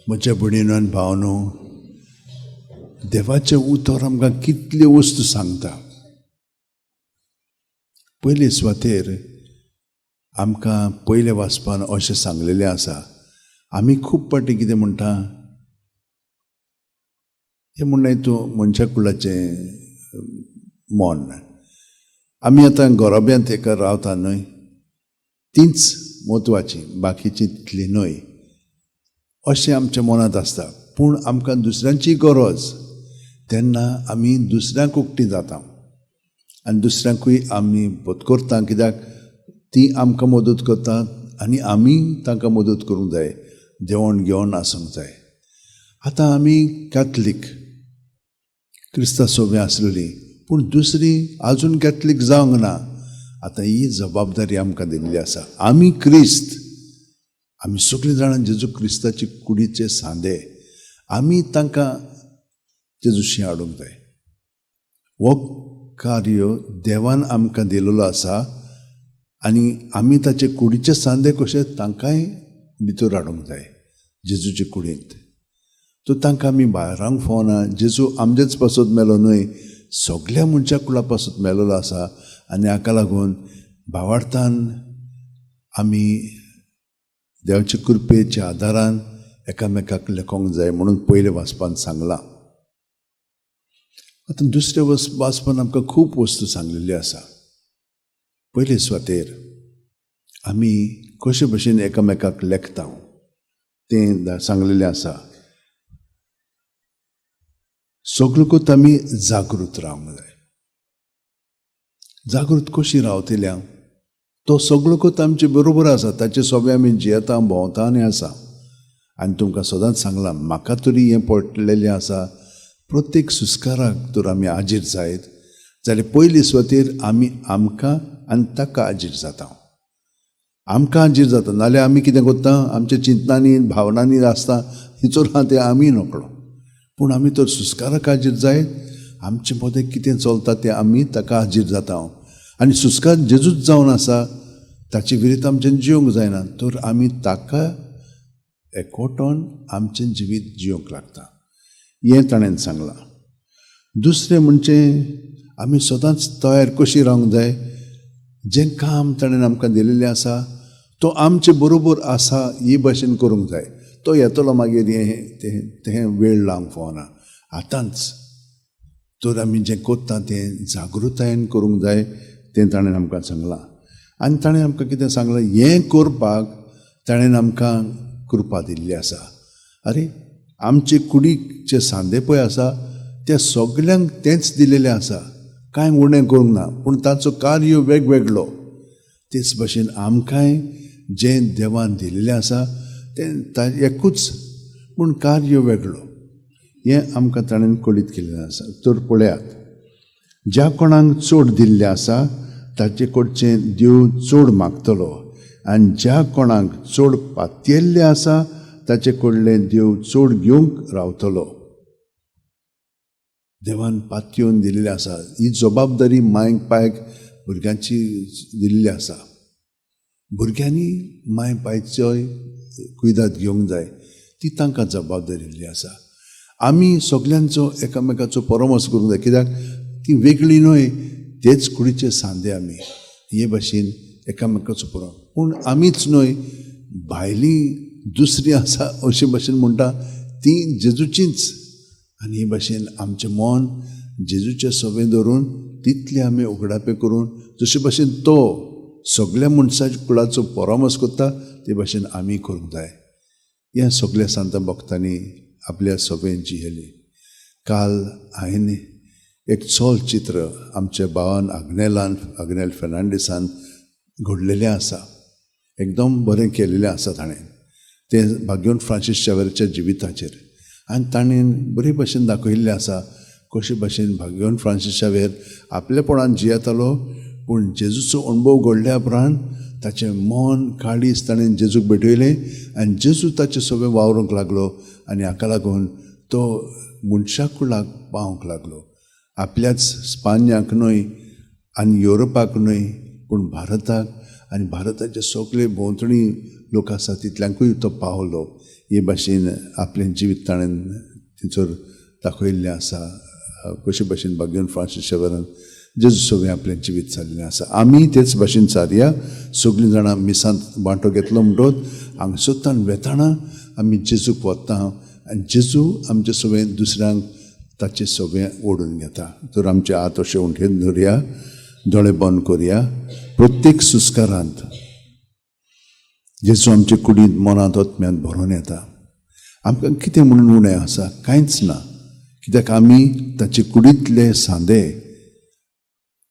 म्हज्या भयणीनो आनी भावनो, देवाचें उतर आमकां कितल्यो वस्तू सांगता. पयले सुवातेर आमकां पयल्या वाचपान अशें सांगलेलें आसा. आमी खूब फावटी कितें म्हणटा, हें म्हणणें तूं मनशा कुळाचें मन. आमी आतां गोरोब्यांत एका रावता न्हय, तींच म्हत्वाची, बाकीची तितली न्हय अशें आमच्या मनांत आसता. पूण आमकां दुसऱ्यांची गरज, तेन्ना आमी दुसऱ्यांक उकटी जाता आनी दुसऱ्यांकूय आमी पत्करता, कित्याक ती आमकां मदत करतात आनी आमी तांकां मदत करूंक जाय, देवण घेवन आसूंक जाय. आतां आमी कॅथलीक क्रिस्ता सोबे आसलेली, पूण दुसरी आजून कॅथलीक जावंक ना. आतां ही जबाबदारी आमकां दिल्ली आसा. आमी क्रिस्त, आमी सगळीं जाणां जेजू क्रिस्ताची कुडीचे सांदे, आमी तांकां जेजूशी हाडूंक जाय. हो कार्य देवान आमकां दिलेलो आसा आनी आमी ताचे कुडीचे सांदे कशे तांकांय भितर हाडूंक जाय जेजूचे कुडींत. तर तांकां आमी भायरांक फावना. जेजू आमचेच पासत मेलो न्हय, सगल्या मनशा कुळा पासत मेलोलो आसा. आनी हाका लागून भावार्थान आमी देवाचे कृपेच्या आदारान एकामेकाक लेखोंक जाय म्हणून पयले वाचपान सांगलां. आतां दुसऱ्या वाचपान आमकां खूब वस्तू सांगलेल्यो आसा. पयले सुवातेर आमी कशे भशेन एकामेकाक लेखता तें सांगलेलें आसा. सगळ्याकूच आमी जागृत रावंक जाय. जागृत कशी रावतली? तो सगळ्याकूच आमचे बरोबर आसा, ताचे सोबे आमी जियेता, भोंवता आनी आसा. आनी तुमकां सदांच सांगलां, म्हाका तरी हें पडलेलें आसा, प्रत्येक सुस्काराक तर आमी आजीर जायत जाल्यार पयली सुवातेर आमी आमकां आनी ताका आजीर जाता. आमकां आजीर जाता, नाल्यार आमी कितें करता, आमच्या चिंतनांनी भावनांनी आसता हिचोर आहा तें आमी नकळो. पूण आमी तर सुस्काराक हाजीर जायत, आमचे मदें कितें चलता तें आमी ताका हाजीर जाता. आनी सुस्कार जेजूच जावन आसा, ताचे विरीत आमच्यान जिवंक जायना, तर आमी ताका एकवटोन आमचें जिवीत जिवंक लागता, हें ताणें सांगलां. दुसरें म्हणजे आमी सदांच तयार कशी रावंक जाय, जें काम ताणें आमकां दिलेलें आसा तो आमचे बरोबर आसा ही भाशेन करूंक जाय. तो येतलो मागीर हें तें तें वेळ लावंक फावना. आतांच तर आमी जें करता तें जागृतायेन करूंक जाय, तें ताणें आमकां सांगलां. आनी ताणें आमकां कितें सांगलां, हें करपाक ताणें आमकां कृपा दिल्ली आसा. आरे, आमचे कुडीचे सांदे पळय आसा त्या सगल्यांक तेंच दिलेलें आसा, कांय उणें करूंक ना, पूण ताचो कार्य वेगवेगळो. तेच भाशेन आमकांय जें देवान दिलेलें आसा तें एकूच, पूण कार्य वेगळो, हें आमकां ताणें कळीत केल्लें आसा. तर पळयात, ज्या कोणाक चड दिल्लें आसा ताचे कडचें देव चड मागतलो, आनी ज्या कोणाक चड पातयेल्लें आसा ताचे कडलें देव चड घेवंक रावतलो. देवान पातयेवन दिलेलें आसा. ही जबाबदारी मांयक पायक भुरग्यांची दिल्ली आसा. भुरग्यांनी मांय पायचोय कुयदाद घेवंक जाय, ती तांकां जबाबदारी दिल्ली आसा. आमी सगल्यांचो एकामेकाचो परामर्श करूंक जाय, कित्याक ती वेगळी न्हय, तेच कुडीचे सांदे आमी. हे भाशेन एकामेकाचो पुरो, पूण आमीच न्हय, भायली दुसरी आसा अशे भाशेन म्हणटा ती जेजूचीच. आनी हे भाशेन आमचें मन जेजूचे सवे धरून तितलें आमी उगडापें करून जशे भाशेन तो सगल्या मनशाच्या कुळाचो परामर्श करता ते भाशेन आमी करूंक जाय. ह्या सगल्या सांता भक्तांनी आपल्या सभेन जियेली. काल हांवें एक चलचित्र आमच्या भावान आग्नेलान, आग्नेल फेर्नांडीसान घडलेलें आसा, एकदम बरें केलेलें आसा ताणें तें भाग्यवंत फ्रांसीस शावेराच्या जिविताचेर. आनी ताणें बरे भाशेन दाखयल्लें आसा कशे भाशेन भाग्यवंत फ्रांसीस शावेर आपलेपणान जियेतालो, पूण जेजूचो अणभव घडल्या उपरांत ताचें मन काळीज ताणें जेजूक भेटयलें आनी जेजू ताचे सगळें वावरूंक लागलो आनी हाका लागून तो मनशा कुळाक पावंक लागलो. आपल्याच स्पान्याक न्हय आनी युरोपाक न्हय, पूण भारताक आनी भारताचे सगळे भोंवतणी लोक आसा तितल्यांकूय तो पावलो. हे भाशेन आपलें जिवीत ताणें थंयसर दाखयल्लें आसा. कशे भाशेन भाग्यवन फ्रांसीस शेवरान जेजू सगळें आपलें जिवीत चालिल्लें आसा. आमी तेच भाशेन सारया. सगळीं जाणां मिसांत वांटो घेतलो म्हणटोच हांगसरतान वेताना आमी जेजूक वता आनी जेजू आमचे सगळें दुसऱ्यांक ताचे सगळें ओडून घेता. तर आमचे हात अशे उंठेन धरया, दोळे बंद करया. प्रत्येक सुस्कारांत जेजू आमचे कुडींत, मनांत, आत्म्यांत भरोन येता. आमकां कितें म्हणून उणें आसा? कांयच ना. कित्याक आमी ताचे कुडींतले सांदे.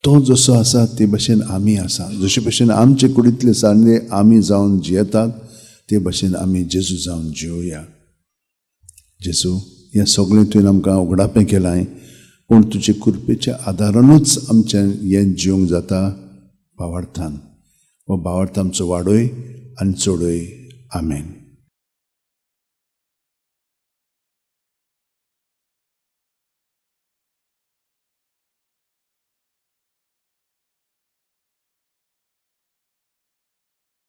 तो जसो आसा ते भशेन आमी आसा. जशे भशेन आमचे कुडींतले सांदे आमी जावन जियेतात, ते भशेन आमी जेजू जावन जियोया. जेजू, हें सगळें तुवें आमकां उगडापें केलां, पूण तुजे कृपेच्या आदारानूच आमचें हें जिवंक जाता. भावार्थान हो भावार्थ आमचो वाडय आनी चडय. आमेन.